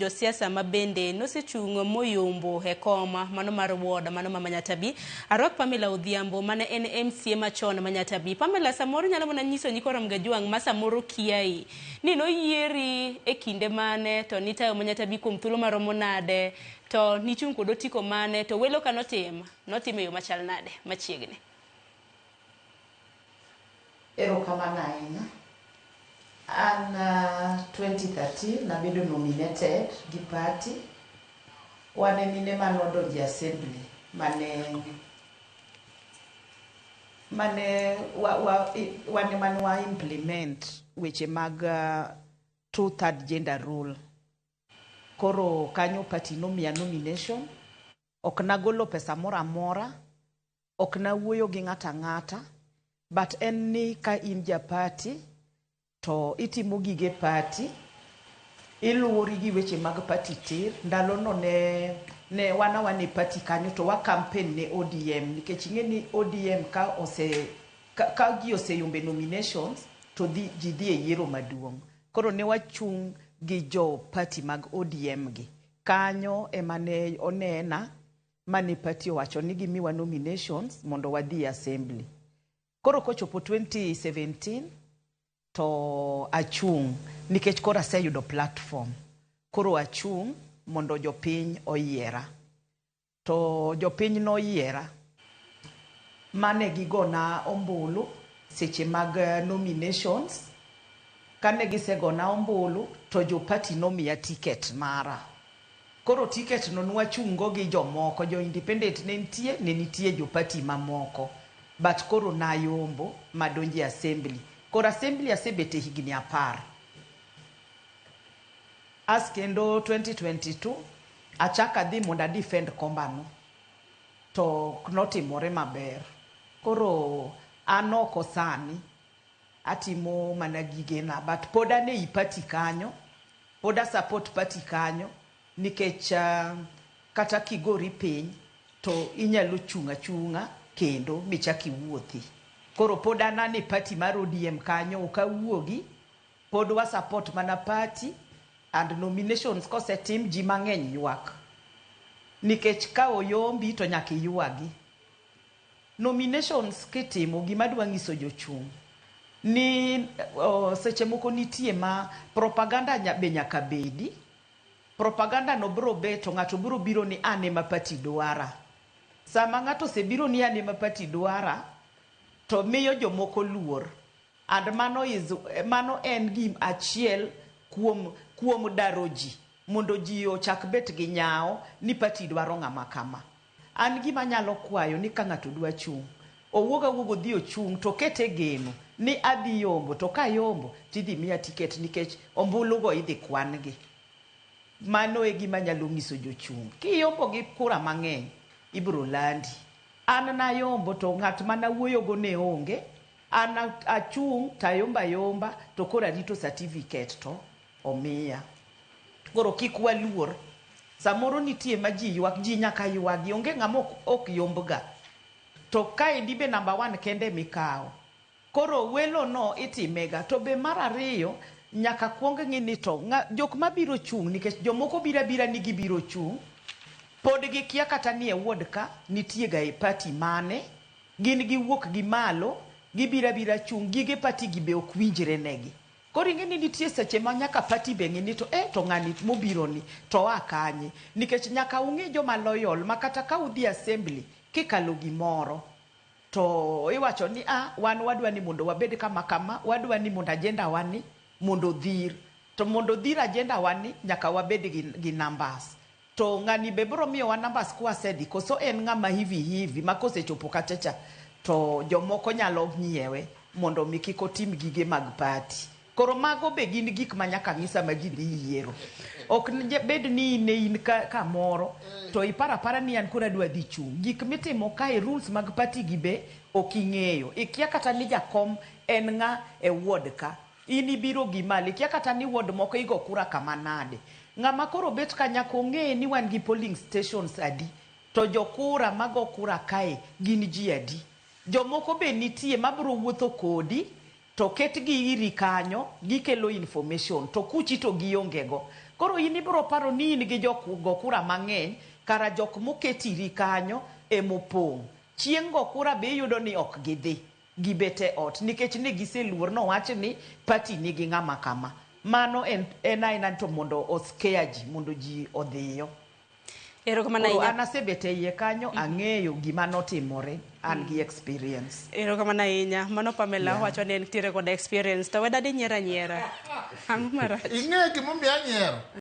Josiasa ma bende nosechung' moyombo e kom mano mar ward mano ma Manyatabi. Arwak Pamela Odhiambo mane en MCA machon Manyatabi. Pamela, samoro nyalo mana nyiso nyikwa Ramogi ma samoro kiai ni noyieri e kinde mane to nitayo Manyatabi kuom thuolo maromo nade to nichung' kod otiko mane to welo ka notim notim e yo machal nade machiegni. Erokamano ahinya. An 2013 nabedo nominated gi party. Wan e mine manodonjo e assembly mane wa, wa, wan ema ne wa implement weche mag two third gender rule. Koro kanyo party nomiya nomination. Ok nagolo pesa moro amora. Ok nawuoyo gi ng'ato ang'ata. But en ni ka in ja party to itimo gige party, iluwori gi weche mag party tir. Ndalono ne wan awana e party kanyo to wa campaign ne ODM nikech ing'e ni ODM ka ji oseyombe nominations to ji dhi e yiero maduong'. Koro ne wachung' gi jo party mag ODM gi. Kanyo ema ne onena mane party owacho ni gimiwa nominations mondo wadhi e assembly. Koro kochopo 2017 to achung' nikech koro aseyudo platform. Koro achung' mondo jopiny oyiera. To jopiny noyiera mane gigona ombulu seche mag nominations. Kane gisegona ombulu to jo party nomiya ticket mara. Koro ticket no nwachung' go gi jomoko, jo independent ne nitie, ne nitie jo party mamoko. But koro nayombo madonjo e assembly. Koro assembly asebete higni 10. As kendo 2022 achak adhi mondo a defend kombano to ok notimore maber. Koro an oko sani atimo mana gigena but pod an ei party kanyo, pod a support party kanyo nikech kata kigori piny to inyalo chung' achung'a kendo michak iwuothi. Koro pod an an e party mar ODM kanyo ok awuogi, pod wa support mana party and nominations kosetim ji mang'eny ywak. Nikech ka oyombi to nyaka iywagi. Nominations kitimo gima adwa nyiso jochung' ni seche moko nitie ma propaganda be nyaka bedi. Propaganda no biro bet to ng'ato biro biro ni an ema party dwara. Sama ng'ato osebiro ni an ema party dwara to miyo jomoko luor. And mano en gim achiel kuom daro ji mondo ji ochak bet gi nyawo ni party dwaro ng'ama kama. An gima anyalo kwayo ni ka ng'ato dwa chung', owuog awuoga odhi ochung' to oket e geno ni adhi yombo to kayombo tidhi miya ticket nikech ombulu go idhi kwan gi. Mano e gima anyalo nyiso jochung'. Kiyombo gi kura mang'eny, ibiro landi. An nayombo to ng'at manawuoyo go ne onge. An achung' tayombo ayomba to koro arito certificate to omiya. Koro kik waluor. Samoro nitie ma ji ywak, ji nyaka ywagi. Onge ng'ama ok yomb ga. To kaendi be number one kende mikawo. Koro welo no itimega. To be mar ariyo, nyaka kuong ng'i ni to jok mabiro chung' nikech jomoko biro abira ni gibiro chung', pod gikia kata ni e ward ka nitie ga e party mane, gin giwuok gi malo, gibiro abira chung', gige party gi be ok winjre negi. Koro ing'e ni nitie seche ma nyaka party be ng'i ni to eh to ng'ani mobiro ni to oa kanye. Nikech nyaka ung'i joma loyal ma kata ka udhi assembly kikalo gimoro to iwacho ni a wan wadwa ni mondo wabed kama kama, wadwa ni mondo agenda wa ni mondo odhir. To mondo odhir agenda wa ni nyaka wabed gi numbers. To ng'ani be biro miyowa numbers kwasedhi koso en ng'ama hivi hivi ma kosechopo kacha cha to jomoko nyalo ng'iewe mondo mi kik otim gige mag party. Koro mago be gin gik ma nyaka ng'i sama ji dhi yiero. Ok bed ni in e in kamoro to iparo apara ni an koro adwa dhi chung'. Gik mitimo kae rules mag party gi be ok ing'eyo. Ikia kata ni jakom en ng'a e ward ka. In ibiro gi malo, ikia kata ni ward moko igo kura kama nade. Ng'ama koro bet ka nyaka ong'e ni wan gi polling stations adi, to jokura mago kura kae gin ji adi. Jomoko be nitie mabiro wuotho kodi to ketgi iri kanyo gikelo information to kuchi to gionge go. Koro in ibiro paro ni in gi jok go kura mang'eny, kara jok moketiri kanyo emopong'. Chieng' go kura be iyudo ni ok gidhi, gibet e ot nikech ne giseluor nowach ni party nigi ng'ama kama. Mano en, en aena to mondo o scare ji mondo ji odhiyo. Erokamano Koro ahinya. an asebet e iye kanyo ang'eyo gima notimore, an gi experience. Erokamano ahinya. Mano Pamela wacho ni entiere kod experience. To weda di nyiero anyiera. Ang'o marach? Ing'e gimomiyo anyiero?